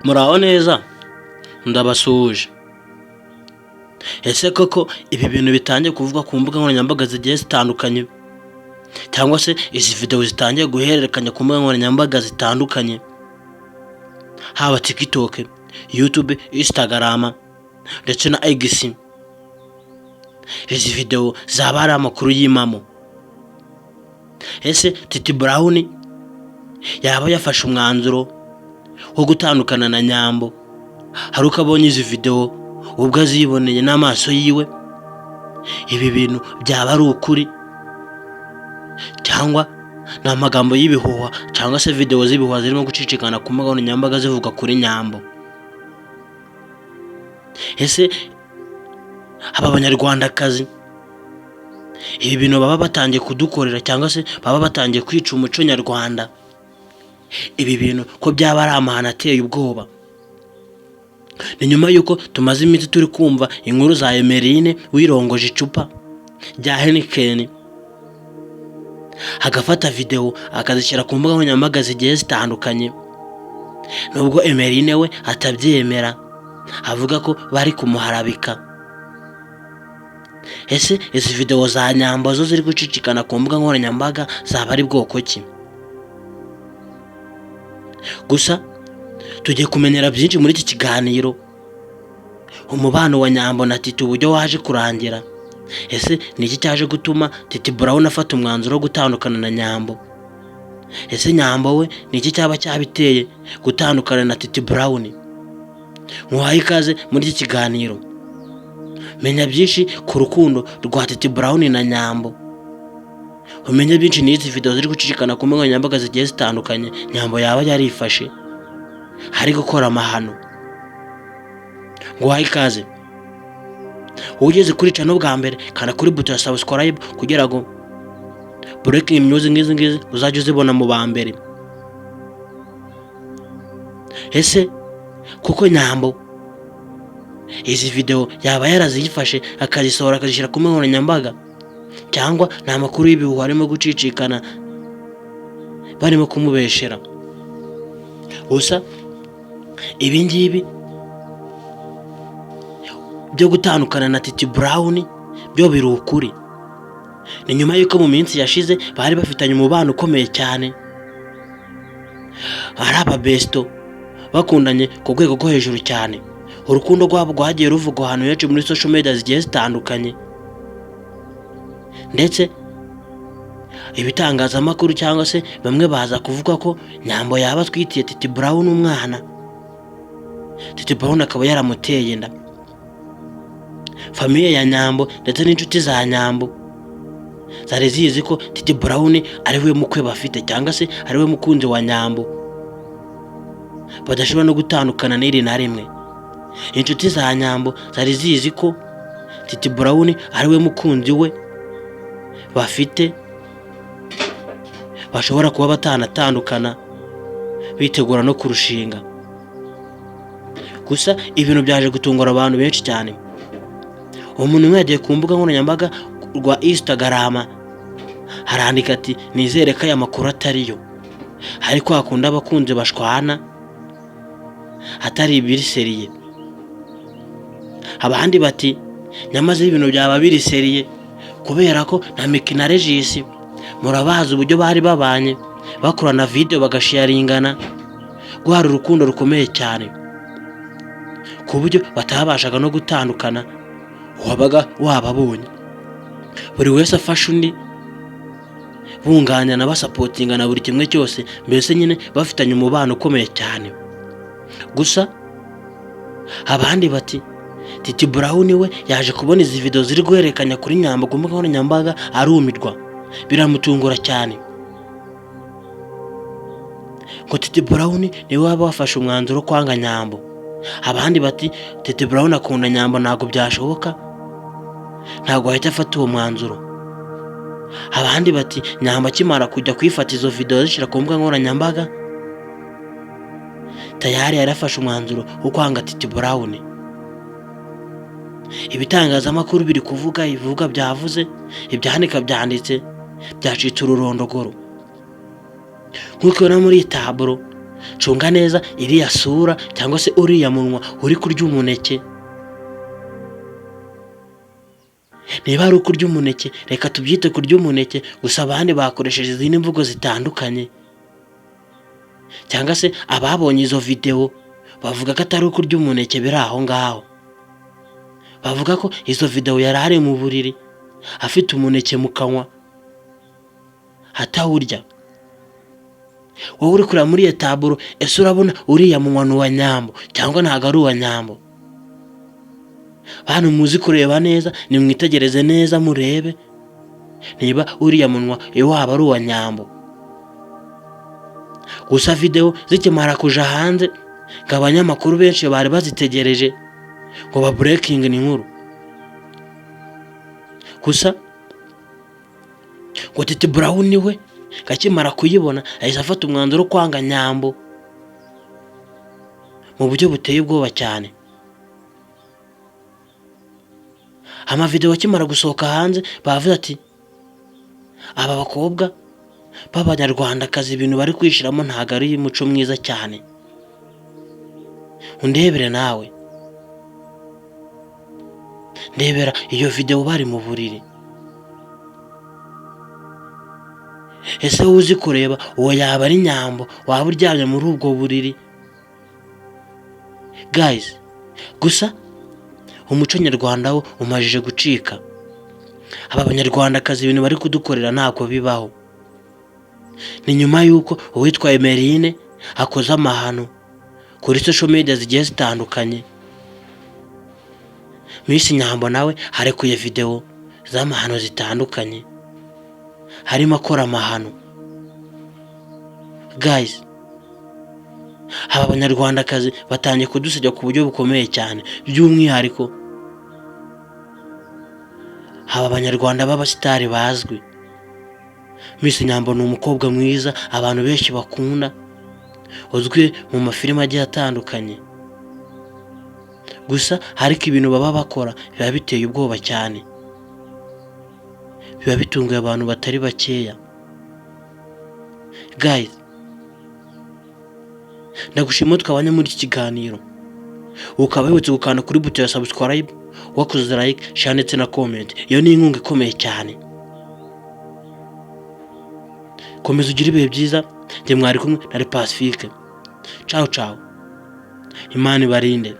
Muraho neza, ndabasuhuje. Ese koko ibi bintu bitangiye kuvugwa ku mbuga nkoranyambaga zigiye zitandukanye, cyangwa se izi videwo zitangiye guhererekanya ku mbuga nkoranyambaga zitandukanye, haba TikTok, YouTube, Instagram ndetse na X, izi videwo zaba ari amakuru y'impamo? Ese Titi Brown yaba yafashe umwanzuro wo gutandukana na Nyambo hari uko abonye izi videwo, ubwo aziboneye n'amaso yiwe? Ibi bintu byaba ari ukuri cyangwa ni amagambo y'ibihuha, cyangwa se videwo z'ibihuha zirimo gucicikana ku mbuga nkoranyambaga zivuga kuri Nyambo? Ese aba banyarwandakazi ibi bintu baba batangiye kudukorera, cyangwa se baba batangiye kwica umuco nyarwanda, ibi bintu ko byaba ari amahano ateye ubwoba? Ni nyuma y'uko tumaze iminsi turi kumva inkuru za Emeline wirongoje icupa rya Heineken, agafata videwo akazishyira ku mbuga nkoranyambaga zigiye zitandukanye, nubwo Emeline we atabyemera, avuga ko bari kumuharabika. Ese izi videwo za Nyambo zo ziri gucicikana ku mbuga nkoranyambaga zaba ari bwoko ki? Gusa tugiye kumenyera byinshi muri iki kiganiro: umubano wa Nyambo na Titi, uburyo waje kurangira. Ese ni iki cyaje gutuma Titi Brown afata umwanzuro wo gutandukana na Nyambo? Ese Nyambo we ni iki cyaba cyabiteye gutandukana na Titi Brown? Muhaye ikaze muri iki kiganiro. Menya byinshi ku rukundo rwa Titi Brown na Nyambo, umenye byinshi n'izi videwo ziri gucicikana ku mbuga nkoranyambaga zigiye zitandukanye. Nyambo yaba yarifashe ari gukora amahano? Nguhaye ikaze. Ugeze kuri channel bwa mbere, kanda kuri buto ya subscribe kugira ngo breaking news ngizi ngizi uzajye uzibona mu ba mbere. Ese kuko Nyambo izi video yaba yarazifashe akazisohora, akazishyira ku mbuga nkoranyambaga, cyangwa ni amakuru y'ibihuha arimo gucicikana, barimo kumubeshera? Gusa ibi ngibi byo gutandukana na Titi Brown byo biri ukuri. Ni nyuma y'uko mu minsi yashize bari bafitanye umubano ukomeye cyane, ari ababesto, bakundanye ku rwego rwo hejuru cyane. Urukundo rwabo rwagiye ruvugwa ahantu henshi muri social media zigiye zitandukanye, ndetse ibitangazamakuru cyangwa se bamwe baza kuvuga ko Nyambo yaba atwitiye Titi Brown umwana, Titi Brown akaba yaramuteye inda. Famille ya Nyambo ndetse n'inshuti za Nyambo zari zizi ko Titi Brown ari we mukwe bafite, cyangwa se ari we mukunzi wa Nyambo, badashobora no gutandukana n'iri na rimwe. Inshuti za Nyambo zari zizi ko Titi Brown ari we mukunzi we bafite, bashobora kuba batanatandukana, bitegura no kurushinga. Gusa ibintu byaje gutungura abantu benshi cyane. Umuntu umwe yagiye ku mbuga nkoranyambaga rwa Instagram, harandika ati: "Nizere ko aya makuru atariyo." Ariko hakunda abakunzi bashwana atari ibiri sérieux. Abandi bati: "Nyamaze ibintu byaba biri sérieux, kubera ko na Micky na Regis murabazi uburyo bari babanye, bakorana video, bagasharingana, guhara urukundo rukomeye cyane, ku buryo batabashaga no gutandukana. Wabaga wababonye buri wese afashe undi, bunganirana, basapotingana buri kimwe cyose, mbese nyine bafitanye umubano ukomeye cyane." Gusa abandi bati: "Titi Brown we yaje kubona izi video ziri guhererekanya kuri Nyambo ku mbuga nkoranyambaga, arumirwa, biramutungura cyane." Ngo Titi Brown niwe waba wafashe umwanzuro wo kwanga Nyambo. Abandi bati: "Titi Brown akunda Nyambo, ntabwo byashoboka, ntabwo wahita afata uwo mwanzuro." Abandi bati: "Nyambo akimara kujya kwifata izo video azishyira ku mbuga nkoranyambaga, tayari yarafashe umwanzuro wo kwanga Titi Brown." Ibitangazamakuru biri kuvuga, ibivuga byavuze, ibyandika byanditse, byacitse ururondogoro. Nk'uko ubibona muri iyi taburo, Cunga neza iriya sura cyangwa se uriya munwa uri kurya umuneke. Niba ari ukurya umuneke, reka tubyite kurya umuneke, gusa abandi bakoresheje izindi mvugo zitandukanye, cyangwa se ababonye izo videwo bavuga ko atari ukurya umuneke biri aho ngaho. Bavuga ko izo videwo yari ari mu buriri afite umuneke mu kanwa atawurya. Wowe uri kureba muri iyo taburo, ese urabona uriya munwa ni uwa Nyambo cyangwa ntabwo ari uwa Nyambo? Bantu muzi kureba neza, nimwitegereze neza murebe niba uriya munwa waba ari uwa Nyambo. Gusa videwo zikimara kuja hanze, ngo abanyamakuru benshi bari bazitegereje ngo ba breaking inkuru. Gusa ngo Titi Brown we akimara kuyibona ahise afata umwanzuro wo kwanga Nyambo mu buryo buteye ubwoba cyane. Amavidewo akimara gusohoka hanze bavuze ati aba bakobwa b'abanyarwandakazi ibintu bari kwishyiramo ntabwo ari umuco mwiza cyane. Undebere nawe, ndebera iyo videwo bari mu buriri. Ese wowe uzi kureba uwo yaba ari Nyambo waba uryamye muri ubwo buriri? Guys, gusa umuco nyarwanda wo umajije gucika. Aba banyarwandakazi ibintu bari kudukorera ntabwo bibaho. Ni nyuma y'uko uwitwa Emeline akoze amahano kuri social media zigiye zitandukanye, Miss Nyambo nawe arekuye videwo z'amahano zitandukanye, harimo akora amahano. Guys, aba banyarwandakazi batangiye kudusebya ku buryo bukomeye cyane, by'umwihariko aba banyarwanda b'abasitari bazwi. Miss Nyambo ni umukobwa mwiza abantu benshi bakunda, uzwi mu mafilime agiye atandukanye. Gusa ariko ibintu baba bakora biba biteye ubwoba cyane, biba bitunguye abantu batari bakeya. Guys, ndagushima twabanye muri iki kiganiro, ukaba wibutse gukanda kuri buto ya subscribe, wakoze like, share ndetse na comment. Iyo ni inkunga ikomeye cyane. Komeza ugire ibihe byiza. Njye mwari kumwe na Pacifique. Ciao ciao, Imana ibarinde.